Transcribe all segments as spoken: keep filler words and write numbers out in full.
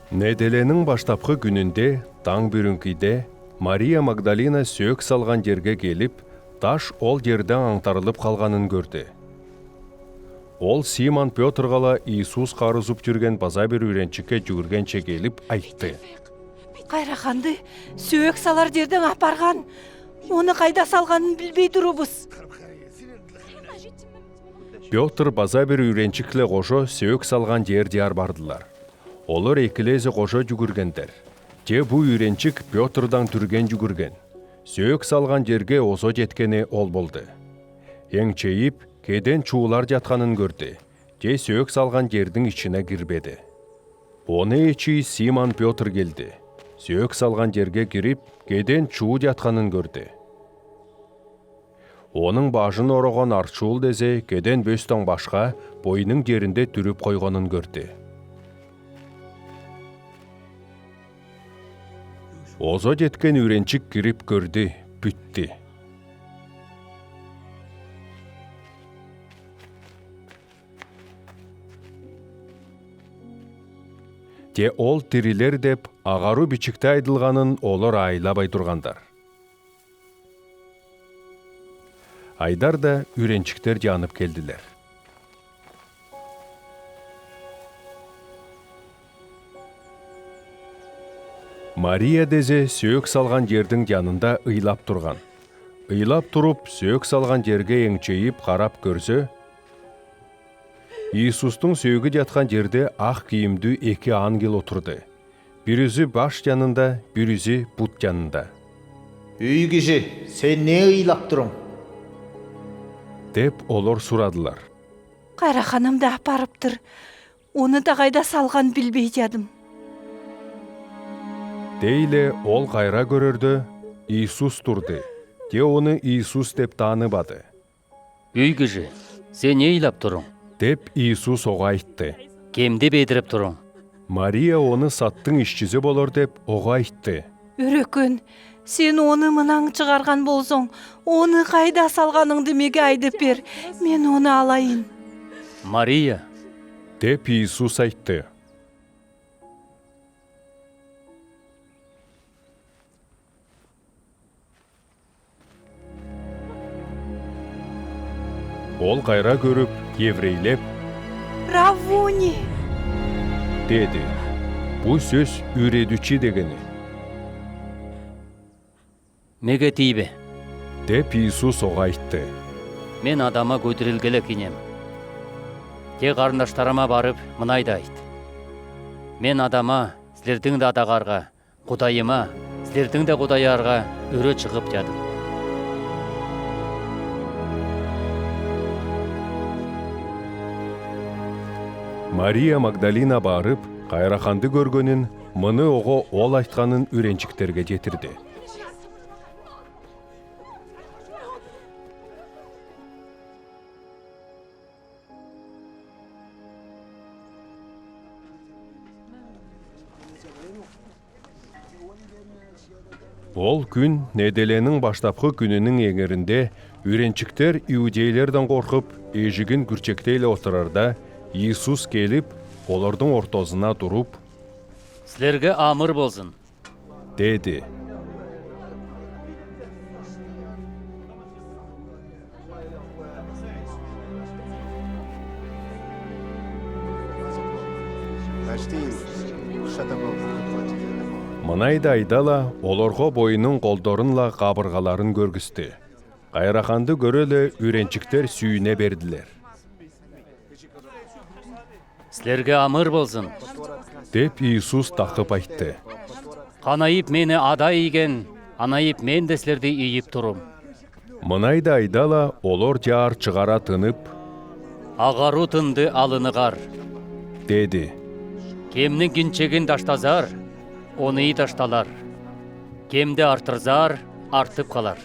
Неделянің баштапқы күүнінде, таң бүрин кийде, Мария Магдалина сөөк салған ерге келип, таш ол ерде аңтарылып қалғанын кӧрді. Ол Симон Пётрға ла Иисус харызып жүрген паза пір үйренчікке жүгіргенше келип айтты: «Қайраханды сөөк салар ердең апарған, оны қайда салғанын пілбей турыбыс». Пётр паза пір үйренчікле қожа сөөк салған ердеар бардылар. Олар экілезі қожа жүгіргендер. Че пу үйренчік Пётрдаң түрген жүгірген. Сөөк салған ерге оза четкені ол полды. Эңчейип, кеден чуулар жатханын кӧрді. Че сөөк салған ердең ишчіне кирбеді. Оны иччи Симон Пётр келді. Сөөк салған ерге кирип, кеден чуу жатханын кӧрді. Оның бажын ороған арт чуул дезе кеден пөстең башха, бойның ерінде түріп қойғанын кӧрді. Оза четкен үйренчік кирип кӧрді, пӱтті. Че ол тирилер деп, ағару пічікте айдылғанын олар айлабай турғандар. Айдар да, үйренчіктер де анып келділер. Мария дезе сөөк салған ердің янында ыйлап турған. Ыйлап турып, сөөк салған ерге эңчейип харап кӧрзе, Иисустың сөөгі жатхан ерде ах кийимдүү эки ангел отырды. Пиризі баш янында, пиризі пут янында. «Үй кижи, сен не ыйлап турың?» — деп олар сурадылар. «Қайраханымды апарыптыр, оны да қайда салғанын пілбей чадым». Тейле ол қайра кӧрерде, Иисус турды. Че оны Иисус деп таныбады. «Үй кижи, сен не ыйлап турың?» — деп Иисус оға айтты. «Кемди пеедіріп турың?» Мария оны саттың ишчізі полар деп оға айтты. «Үрекөн, сен оны мынаң чығарған ползаң, оны қайда салғаныңды меге айдып пер, мен оны алайын». «Мария!» — деп Иисус айтты. Ол қайра кӧріп, еврейлеп: «Раввуни!» — теди. Пу сӧс «Ӱредӱчи» дегені. «Меге тиибе», — деп Иисус оға айтты. «Мен Адама кӧдірілгелек инем. Че харындаштарыма барып, мынайды айт: Мен Адама, сілердің де Адағарға, Худайыма, сілердің де Худайарға үре чығып чадым». Мария Магдалина барып, Қайраханды кӧргенін, мыны оға ол айтханын үйренчіктерге четірді. Ол күүн, неделянің баштапқы күүнінің эңерінде, үйренчіктер иудейлерден қорқып, ежігін кӱрчектейле отырарда, Иисус келіп, олардың ортазына турып: «Сілерге амыр ползын!» — теди. Мынайды айда ла, оларға бойының холдарын ла, хабырғаларын кӧргісті. Қайраханды кӧре ле, үйренчіктер сүйіне берділер. «Сілерге амыр ползын!» — деп Иисус тақып айтты. «Хан айып мені Ада иген, ана айып мен де сілерді иип турам». Мынайды айда ла, олар чаар чығара тынып: «Ағару тынды алынығар!» — теди. «Кемнің кинчегін даштазар, оңайы дашталар. Кемді артырзар, артып қалар».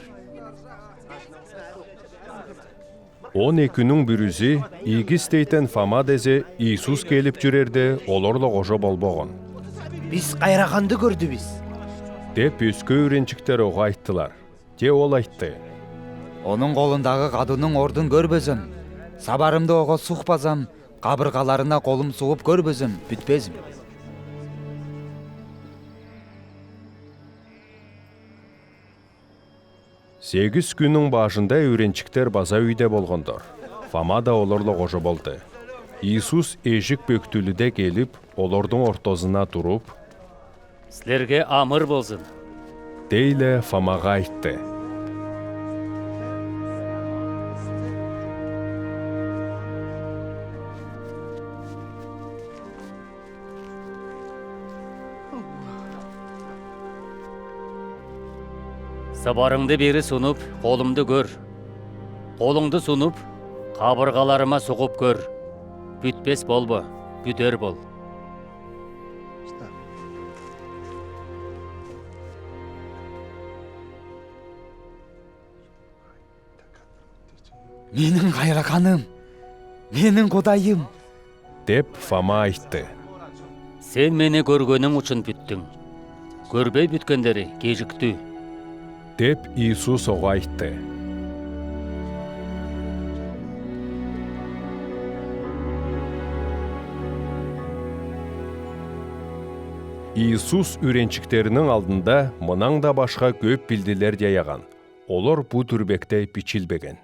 Он екінің пірізі, игі істейтін Фома дезе, Иисус келіп чӱрерде, оларла хожа полбаған. «Піс Қайраханды кӧрдібіс!» — деп, өске үйренчіктер оға айттылар. Че ол айтты: «Оның холындағы хадуның ордын кӧрбезем, сабарымды оға сухпазам, хабырғаларына холым суғып кӧрбезем, пӱтпезім». Тегіс кюннің бажында үйренчиктер база үйде болгандыр. Фома да оларла кожа болды. Иисус эжик пөктүлиде келип, олардың ортазына турып: «Силерге амыр болзын!» — тейле Фомаға айтты. «Сыбарыңды бери сунып, колымды көр. Колыңды сунып, кабыргаларыма сугып көр. Бүтпес болба, бүтер бол». «Мениң кайрагъаным, мениң Кудайым!» — деп Фома айтты. «Сен мени кёргениң учун бүттюнг. Кёрбей бүткенлери кежиктю», — деп Иисус оға айтты. Иисус үйренчиктеринің алдында мыннаң да башха кӧп билдилер яяған. Олар бу тӱрбекте бичилбеген.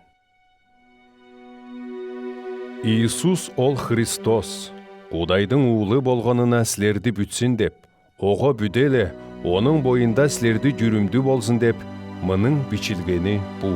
Иисус — Ол Христос, Кудайдың Уулы болғанына силерди бүтсін деп, Оға бүдеде, Оның бойында силерди чӱрүмдӱ болзын деп, мының бичилгени бу.